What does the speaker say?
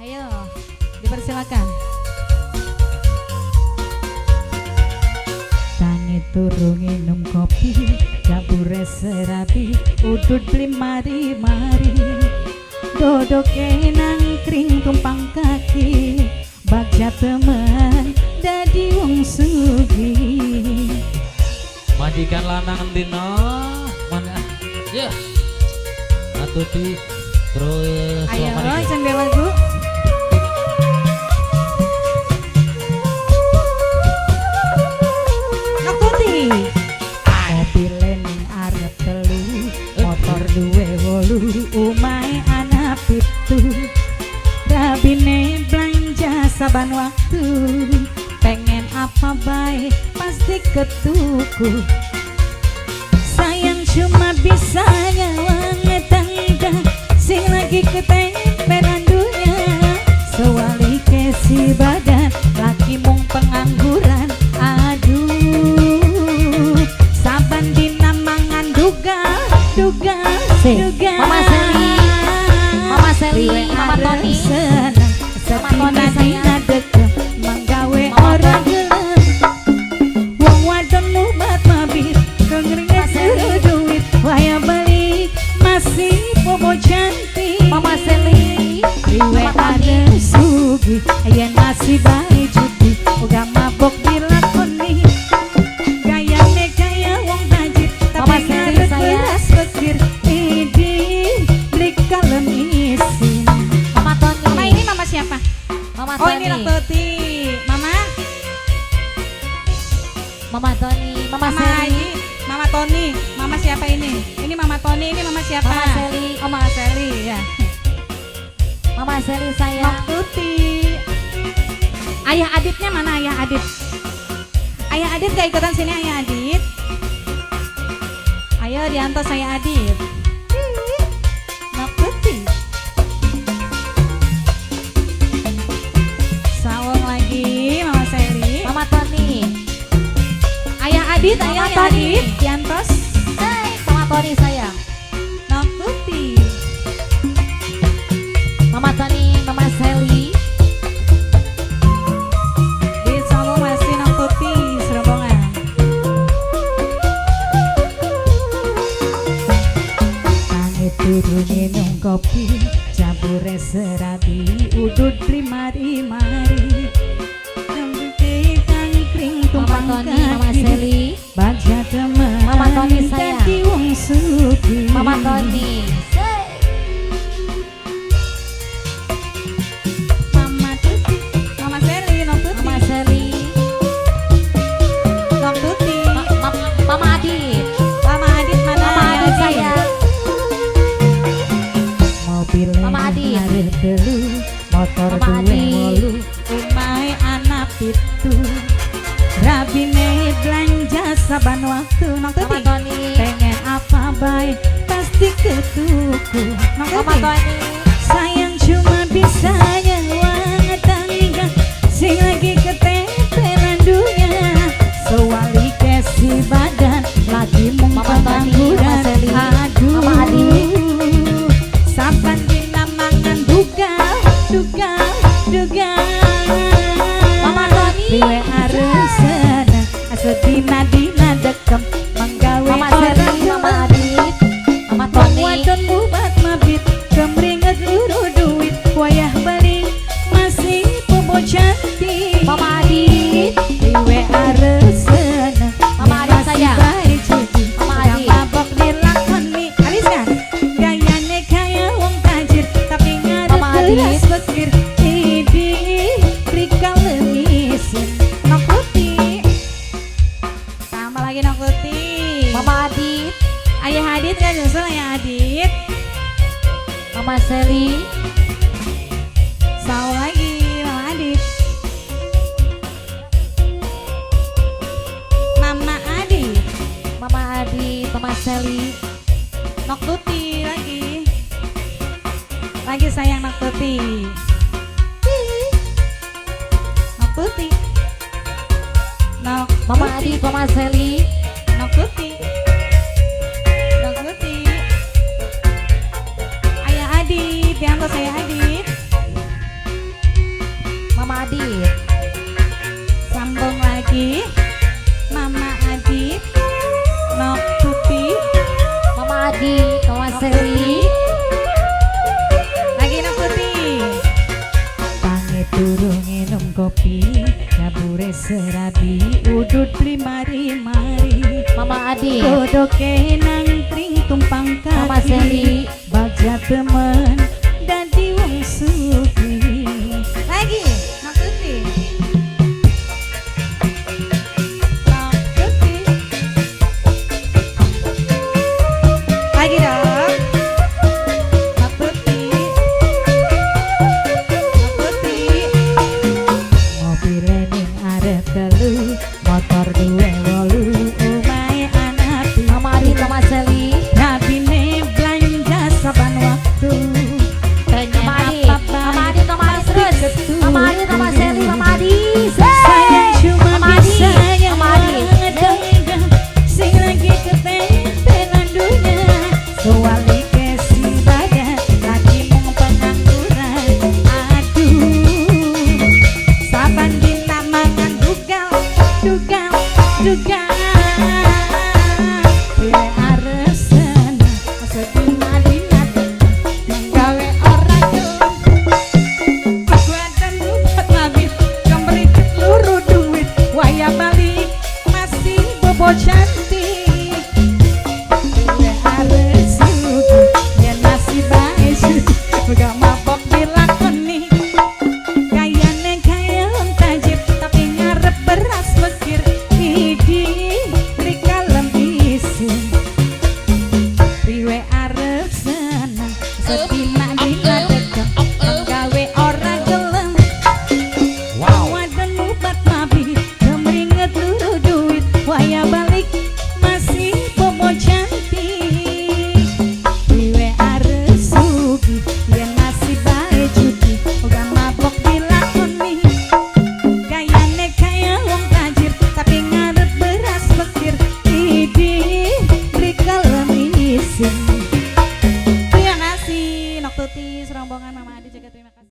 Ayo, dipersilakan. Tangi turu nginum kopi, dapure serabi, udut beli mari-mari. Dodoke nangkring tumpang kaki, bagja temen dadi wong sugih. Majikan lanang dino mana? Ya. Atuti terus. Ayo, suamane. sing duwe lagu. Nok Tuti. Mobile ning arep telu, motor duwe wolu, omahe ana pitu. Rabine belanja saban waktu, pengen apa bae pasti ketuku. Sayang cuma bisa nyawang tangga sing lagi ketempelan dunya. Sewalike si badan laki mung pengangguran. Aduh, saban dina mangan duga duga Si, duga. Mama Seli, Mama Seli, Riwe Mama arep Tony. seneng, Mama Tony setina sayang. dina dekem manggawe Mama ora Tony. gelem. Wong wadon mubat mabit kengringet Mama Seli. suruh duit, waya balik masih bobo cantik. Mama Seli, Riwe Mama Tony. arep sugih yen masih bae judi, uga mabok dilakoni. Gayane kaya wong tajir Mama tapi Seli, ngarep sayang. beras pikir idi beli kalem isin. Mama Tony. Mama ini mama siapa? Mama Oh Tony. ini Nok Tuti. Mama? Mama Tony, Mama, Mama Seli. ini Mama Tony. Mama siapa ini? Ini Mama Tony, ini Mama siapa? Mama Seli. Oh Mama Seli ya. Mama Seli sayang. Nok Tuti. Ayah Aditnya mana Ayah Adit? Ayah Adit gak ikutan sini Ayah Adit? Ayo diantos Ayah Adit. Nok Tuti. Sawung lagi Mama Seli. Mama Tony. Ayah Adit, ayo Mama Ayah Tony. Adit, diantos. Hai, Mama Tony sayang. Nok Tuti. Mama Tony, Mama Seli. Di Sawung masih Nok Tuti serombongan. Tangi turu minum kopi, campure serabi, udut beli mari-mari. Nangke kangkring Mama tumpang Tony, Mama kaki. Seli. Bagja temen Mama Tony sayang. dadi wong sugih. Mama Tony. Mama Tuti, Mama Seli, Nok Tuti. Mama Seli. Nok Tuti. Mama Adit. Mama Adit mana? Mama Ayah Adit sayang. Mobil Mama Adit. arep telu, motor Mama duwe Adit. wolu, omahe ana pitu. Rabine belanja saban waktu. Nok Mama Tuti. Tony. Pengen apa bae pasti ketuku. Nok Mama Tuti. Tony. Sayang cuma bisa nyawang tangga sing lagi ketempelan dunya. Sewalike si badan lagi mung Mama Tony, Mama pengangguran. Seli, Aduh, Mama Adit. saban dina mangan duga duga duga. Mama Tony. Riwe arep seneng sedina dina dekem manggawe Mama ora Seli, Mama gelem. Adit. Mama Wong Tony. wadon mubat mabit kemringet luru duit, wayah balik masih bobo cantik. Mama Adit. Riwe arep seneng Mama Adit masih sayang. bae judi, Mama udah Adit. mabok dilakoni. Habiskan gayane kaya wong tajir tapi ngarep Mama Adit. beras bekir idi prikal lemisin. Nok Tuti. Tambah lagi Nok Tuti. Mama Adit. Ayah Adit kan nyusul Ayah Adit. Mama Seli. Saul lagi Mama Adit. Mama Adit. Mama Adit, Mama Seli. Nok Tuti lagi. Lagi sayang Nok Tuti. Nok Tuti. Nok Mama Tuti. Adit, Mama Seli. Nok Tuti. Nok Tuti. Ayah Adit, diantos Ayah Adit. Adit. Sambung lagi, Mama Adit, Nok Tuti. Mama Adit, Mama Nok Seli. Tuti. Lagi Nok Tuti. Tangi turu nginum kopi, kabure serabi, udut beli mari-mari. Mama Adit. Kodoke nangkring tumpang kaki. Mama Seli. Bagja.